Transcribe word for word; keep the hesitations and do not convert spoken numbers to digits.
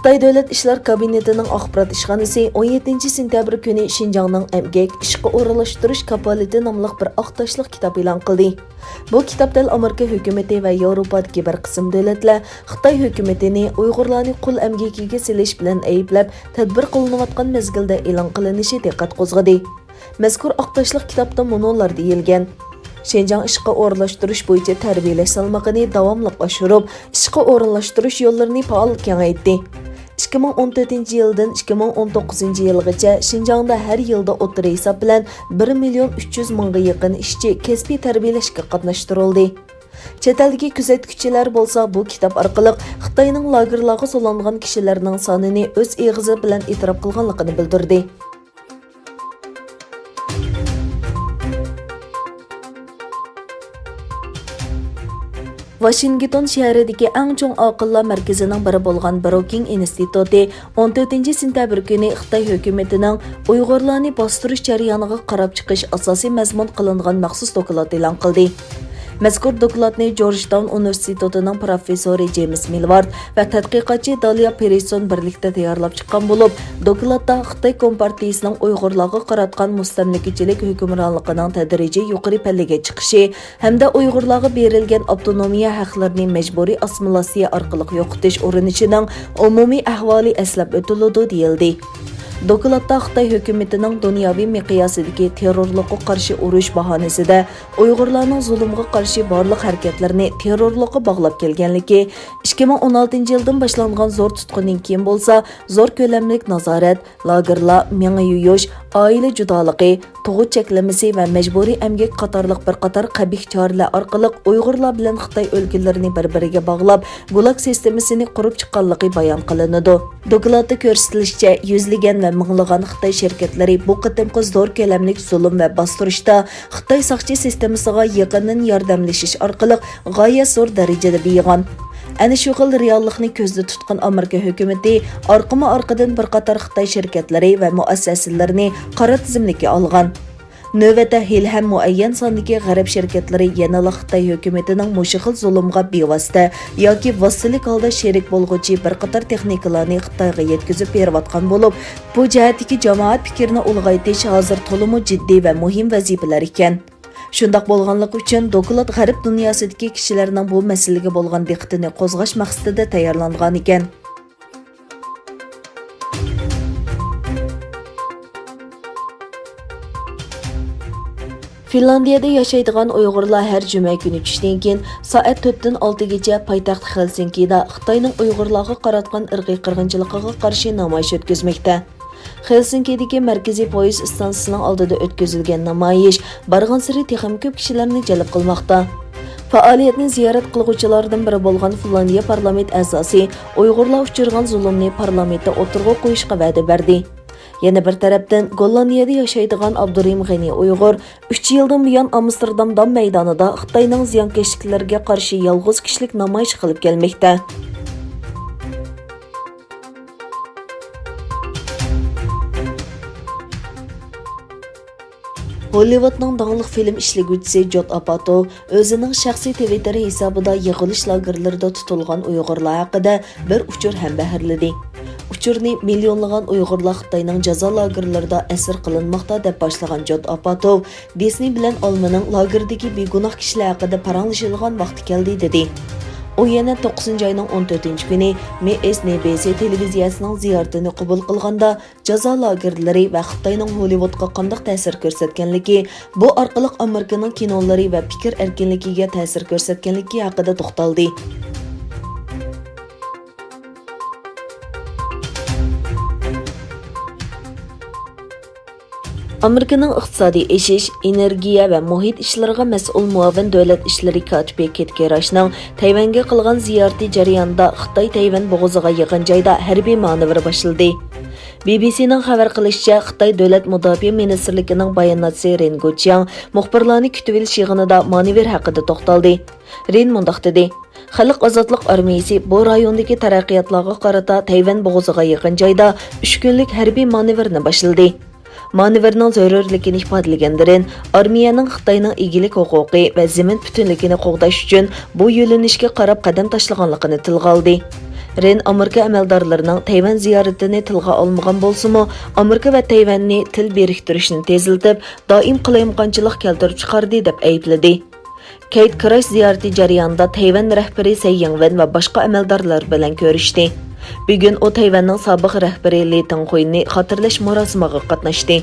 خىتاي دۆلەت ئىشلار كابىنېتىنىڭ ئاخبارات ئىشخانىسى ئون يەتتىنچى سېنتەبىر كۈنى شىنجاڭنىڭ ئەمگەك ئىشقا ئورۇنلاشتۇرۇش كاپالىتى ناملىق بىر ئاق تاشلىق كىتاب ئېلان قىلدى. بۇ كىتاب دەل ئامېرىكا ھۆكۈمىتى ۋە ياۋروپادىكى بىر قىسىم دۆلەتلەر خىتاي ھۆكۈمىتىنى ئۇيغۇرلارنى قۇل ئەمگىكىگە سېلىش بىلەن ئەيىبلەپ، تەدبىر قوللىنىۋاتقان مەزگىلدە ئېلان قىلىنىشى دىققەت قوزغىدى. مەزكۇر ئاق تاشلىق كىتابتا مۇنۇلار دېيىلگەن: شىنجاڭ ئىشقا ئورۇنلاشتۇرۇش بويىچە تەربىيەلەش سالمىقىنى داۋاملىق ئاشۇرۇپ، ئىشقا ئورۇنلاشتۇرۇش يوللىرىنى پائال كېڭەيتتى. ئىككى مىڭ ئون تۆتىنچى يىلدىن ئىككى مىڭ ئون توققۇزىنچى يىلغىچە شىنجاڭدا ھەر يىلدا ئوتتۇرا ھېساب بىلەن بىر مىليون ئۈچ يۈز مىڭغا يېقىن ئىشچى كەسپىي تەربىيەلەشكە قاتناشتۇرۇلدى. چەت ئەلدىكى كۆزەتكۈچىلەر بولسا بۇ كىتاب ئارقىلىق خىتاينىڭ لاگېرلارغا سولانغان كىشىلەرنىڭ سانىنى ئۆز ئېغىزى بىلەن ئېتىراپ قىلغانلىقىنى بىلدۈردى. ۋاشىنگتون شەھىرىدىكى ئەڭ چوڭ ئاقىللار مەركىزىنىڭ بىرى بولغان بروكىنگ ئىنستىتۇتى ئون تۆتىنچى سېنتەبىر كۈنى خىتاي ھۆكۈمىتىنىڭ ئۇيغۇرلارنى باستۇرۇش جەريانىغا قاراپ چىقىش ئاساسىي مەزمۇن قىلىنغان مەخسۇس دوكلات ئېلان قىلدى. مەزكۇر دوكلاتنى جورجتاون ئۇنىۋېرسىتېتىنىڭ پروفېسسورى جېيمىس مىلۋارد ۋە تەتقىقاتچى دالىيا پېرسون بىرلىكتە تەييارلاپ چىققان بولۇپ، دوكلاتتا خىتاي كومپارتىيىسىنىڭ ئۇيغۇرلارغا قاراتقان مۇستەملىكىچىلىك ھۆكۈمرانلىقىنىڭ تەدرىجىي يۇقىرى پەللىگە چىقىشى ھەمدە ئۇيغۇرلارغا بېرىلگەن ئاپتونومىيە ھەقلىرىنى مەجبۇرىي ئاسسىمىلياتسىيە ئارقىلىق يوقىتىش ئۇرۇنۇشىنىڭ ئومۇمىي ئەھۋالى ئەسلەپ ئۆتۈلىدۇ، دېيىلدى. دوكلاتتا خىتاي ھۆكۈمىتىنىڭ دۇنياۋى مىقياسىدىكى تېررورلۇققا قارشى ئۇرۇش باھانىسىدە ئۇيغۇرلارنىڭ زۇلۇمغا قارشى بارلىق ھەرىكەتلىرىنى تېررورلۇققا باغلاپ كەلگەنلىكى، ئىككى مىڭ ئون ئالتىنچى يىلدىن باشلانغان زور توسقۇندىن كېيىن بولسا زور كۆلەملىك نازارەت، لاگېرلار، مېڭە يۇيۇش، ئائىلە جۇدالىقى، تۇغۇت چەكلىمىسى ۋە مەجبۇرىي ئەمگەك قاتارلىق بىر قاتار قەبىھ چارىلەر ئارقىلىق ئۇيغۇرلار بىلەن خىتاي ئۆلكىلىرىنى بىر-بىرىگە باغلاپ، گۇلاگ سىستېمىسىنى قۇرۇپ چىققانلىقى بايان قىلىنىدۇ. دوكلاتتا كۆرسىتىلىشىچە، يۈزلىگەن ۋە مىڭلىغان خىتاي شىركەتلىرى بۇ قېتىمقى زور كۆلەملىك زۇلۇم ۋە باستۇرۇشتا خىتاي ساقچى سىستېمىسىغا يېقىندىن ياردەملىشىش ئارقىلىق غايەت زور دەرىجىدە بېيىغان. ئەنە شۇ خىل رېئاللىقنى كۆزدە تۇتقان ئامېرىكا ھۆكۈمىتى ئارقىمۇ-ئارقىدىن بىر قاتار خىتاي شىركەتلىرى ۋە مۇئەسسەسىلىرىنى قارا تىزىملىككە ئالغان. نۆۋەتتە ھېلىھەم مۇئەييەن ساندىكى غەرب شىركەتلىرى يەنىلا خىتاي ھۆكۈمىتىنىڭ مۇشۇ خىل زۇلۇمغا بىۋاسىتە ياكى ۋاسىتىلىك ھالدا شېرىك بولغۇچى بىر قاتار تېخنىكىلارنى خىتايغا يەتكۈزۈپ بېرىۋاتقان بولۇپ، بۇ جەھەتتىكى جامائەت پىكرىنى ئۇلغايتىش ھازىر تولىمۇ جىددىي ۋە مۇھىم ۋەزىپىلەر ئىكەن. شۇنداق بولغانلىقى ئۈچۈن، دوكلات غەرب دۇنياسىدىكى كىشىلەرنىڭ بۇ مەسىلىگە بولغان دىققىتىنى قوزغاش مەقسىتىدە تەييارلانغانىكەن. فىنلاندىيەدە ياشايدىغان ئۇيغۇرلار ھەر جۈمە كۈنى چۈشتىن كېيىن سائەت تۆتتىن ئالتىگىچە پايتەخت خېلسىنكىدا خىتاينىڭ ئۇيغۇرلارغا قاراتقان ئىرقىي قىرغىنچىلىقىغا قارشى نامايىش ئۆتكۈزمەكتە. خېلسىنكىدىكى مەركىزىي پويىز ئىستانسىسىنىڭ ئالدىدا ئۆتكۈزۈلگەن نامايىش بارغانسېرى تېخىمۇ كۆپ كىشىلەرنى جەلپ قىلماقتا. پائالىيەتنى زىيارەت قىلغۇچىلاردىن بىرى بولغان فىنلاندىيە پارلامېنت ئەزاسى ئۇيغۇرلار ئۇچرىغان زۇلۇمنى پارلامېنتتا ئوتتۇرىغا قويۇشقا ۋەدە بەردى. يەنە بىر تەرەپتىن، گوللاندىيەدە ياشايدىغان ئابدۇرېھىم غېنى ئۇيغۇر ئۈچ يىلدىن بۇيان ئامستېردام دام مەيدانىدا خىتاينىڭ زىيانكەشلىكلىرىگە قارشى يالغۇز كىشىلىك نامايىش قىلىپ كەلمەكتە. ھوللىۋۇدنىڭ داڭلىق فىلىم ئىشلىگۈچىسى جود ئاپاتوۋ ئۆزىنىڭ شەخسىي تىۋىتتېر ھېسابىدا يىغىلىش لاگېرلىرىدا تۇتۇلغان ئۇيغۇرلار ھەققىدە بىر ئۇچۇر ھەمبەھىرلىدى. ئۇچۇرنى مىليونلىغان ئۇيغۇرلار خىتاينىڭ جازا لاگېرلىرىدا ئەسىر قىلىنماقتا دەپ باشلىغان جود ئاپاتوۋ، دىسنېي بىلەن ئالمىنىڭ لاگېردىكى بىگۇناھ كىشىلەر ھەققىدە پاراڭلىشىدىغان ۋاقتى كەلدى، دېدى. ئۇ يەنە توققۇزىنچى ئاينىڭ ئون تۆتىنچى كۈنى مى ئېس ئېن بى سى تېلېۋىزىيەسىنىڭ زىيارىتىنى قوبۇل قىلغاندا، جازا لاگېرلىرى ۋە خىتاينىڭ ھوللىۋۇدقا قانداق تەسىر كۆرسەتكەنلىكى، بۇ ئارقىلىق ئامېرىكىنىڭ كىنولىرى ۋە پىكىر ئەركىنلىكىگە تەسىر كۆرسەتكەنلىكى ھەققىدە توختالدى. ئامېرىكىنىڭ ئىقتىسادىي ئېشىش، ئېنېرگىيە ۋە مۇھىت ئىشلىرىغا مەسئۇل مۇئاۋىن دۆلەت ئىشلىرى كاتىپى كېت كېراچنىڭ تەيۋەنگە قىلغان زىيارىتى جەريانىدا خىتاي تەيۋەن بوغۇزىغا يېقىن جايدا ھەربىي مانېۋىر باشلىدى. بى بى سىنىڭ خەۋەر قىلىشىچە، خىتاي دۆلەت مۇداپىئە مىنىستىرلىكىنىڭ باياناتچىسى رېن گۇچياڭ مۇخبىرلارنى كۈتۈۋېلىش يىغىنىدا مانېۋىر ھەققىدە توختالدى. رېن مۇنداق دېدى: خەلق ئازادلىق ئارمىيىسى بۇ رايوندىكى تەرەققىياتلارغا قارىتا تەيۋەن بوغۇزىغا يېقىن جايدا ئۈچ كۈنلۈك ھەربىي مانېۋىرنى باشلىدى. مانېۋىرنىڭ زۆرۈرلۈكىنى ئىپادىلىگەن رېن، ئارمىيەنىڭ خىتاينىڭ ئىگىلىك ھوقۇقى ۋە زېمىن پۈتۈنلۈكىنى قوغداش ئۈچۈن بۇ يۆنىلىشكە قاراپ قەدەم تاشلىغانلىقىنى تىلغا ئالدى. رېن ئامېرىكا ئەمەلدارلىرىنىڭ تەيۋەن زىيارىتىنى تىلغا ئالمىغان بولسىمۇ، ئامېرىكا ۋە تەيۋەننى تىل بىرىكتۈرۈشنى تېزلىتىپ، دائىم قالايمىقانچىلىق كەلتۈرۈپ چىقاردى، دەپ ئەيىبلىدى. كېيت كراش زىيارىتى جەريانىدا تەيۋەن رەھبىرى سەي يىڭۋېن ۋە باشقا ئەمەلدارلار بىلەن كۆرۈشتى. بۈگۈن ئۇ تەيۋەننىڭ سابىق رەھبىرى لى تېڭخۇينى خاتىرىلەش مۇراسىمىغا قاتناشتى.